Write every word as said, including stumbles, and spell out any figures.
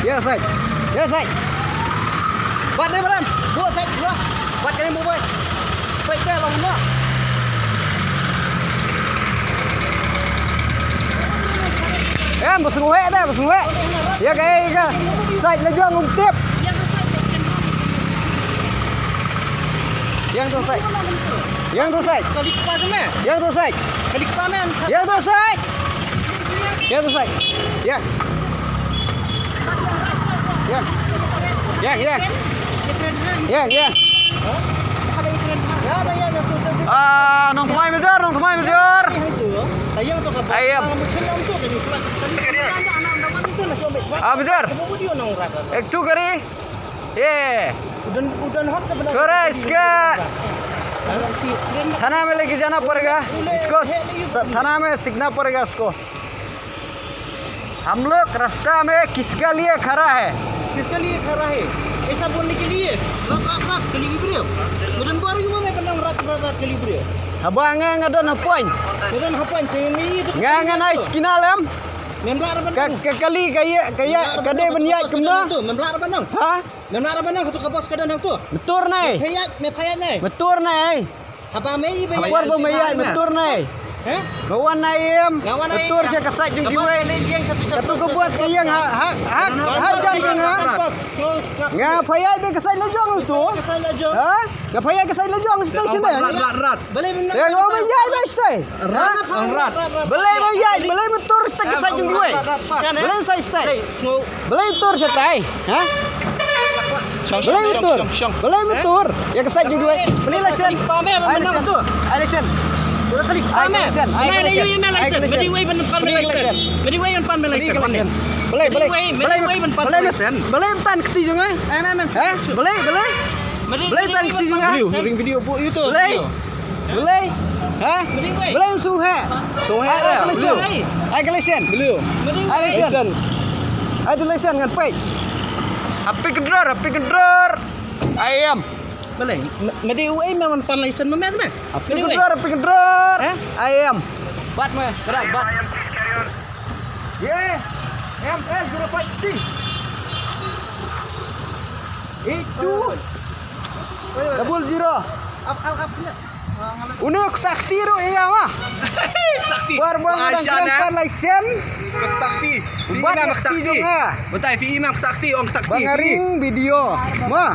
Ïa sait. Ïa sait. Bat ne balam. Buh sait buh. Bat kane buh boy. Peit te long noh. Em, ba sngewheh te, ba sngewheh. Ïa ka, ïa ka. Sait la jong um tip. Ïa to sait. Ïa to sait. Kali kpa me. Ïa to sait. Kali kpa me. Ïa to sait. Ïa to sait. Ïa. Ïa. Ïa, ïa. Ïa, ïa. Ah, nongthymmai major, nongthymmai major. Ai, em. Ah, major. Ek tu kari. Ye. Chora iska thana mein leke jana padega. Isko thana mein sikhna padega isko. हम लोग रास्ता में किसके लिए खड़ा है? किसके लिए खड़ा है? ऐसा बोलने के लिए। Rat rat rat kali ki briew. Ngan don baroh ïa me ban ong rat rat rat kali ki briew. Haba nga nga don hapdeng. Nga don hapdeng te me. Nga nga nai skina lem. Mem rat ban ong. Ka kali ka ïa ka ïa ka dei ban ïa kumno? Mem rat ban ong. Ha? Mem rat ban ong katu ka bos ka don hangtu. Betul nai. Payat me payat nai. Betul nai. Haba mei ba ïa. Por ba mei ïa, betul nai. He? Ba wan nai em. Betul sha ka sait jong kiwei. Katu ka bos ka ïeng ha ha ha ha jan jong nga. Nga pha ïai ba ka sait la jong tu. Ha? Nga pha ïai ka sait la jong station ne. Rat rat rat. Ïa nga ba ïai ba station. Rat rat rat. Balei ba ïai, balei betul station ka sait jong kiwei. Balei sait station. Balei tur shatai? Ha? Balei tur? Balei tur? Ïa ka sait jong kiwei. Bani license. Ai license. Ai license. Ai license. Ai license. Balei, balei. Balei tan kti jong nga? Ha? Balei, balei. Balei tan kti jong nga? Video, ring video bu YouTube. Balei. Balei. Ha? Balei sngewheh. Sngewheh. Ai ka license. Ai ka license. Balei. Ai license. Ai tu license ngan peit. Happy kedror, happy kedror. Ai em. Balei. Medi uei me wan pan license me me. Happy kedror, happy kedror. Ai em. Bat me, kedar bat. Ye. M S zero five C. Eight two double zero. Ap ap ap. Une kta kti ruh ïa ma. Kta kti. Bar bar ngan dang kren pan license. Kta kti. Fi imam kta kti. Batai fi imam kta kti, ong kta kti. Ba nga ring video. Ma.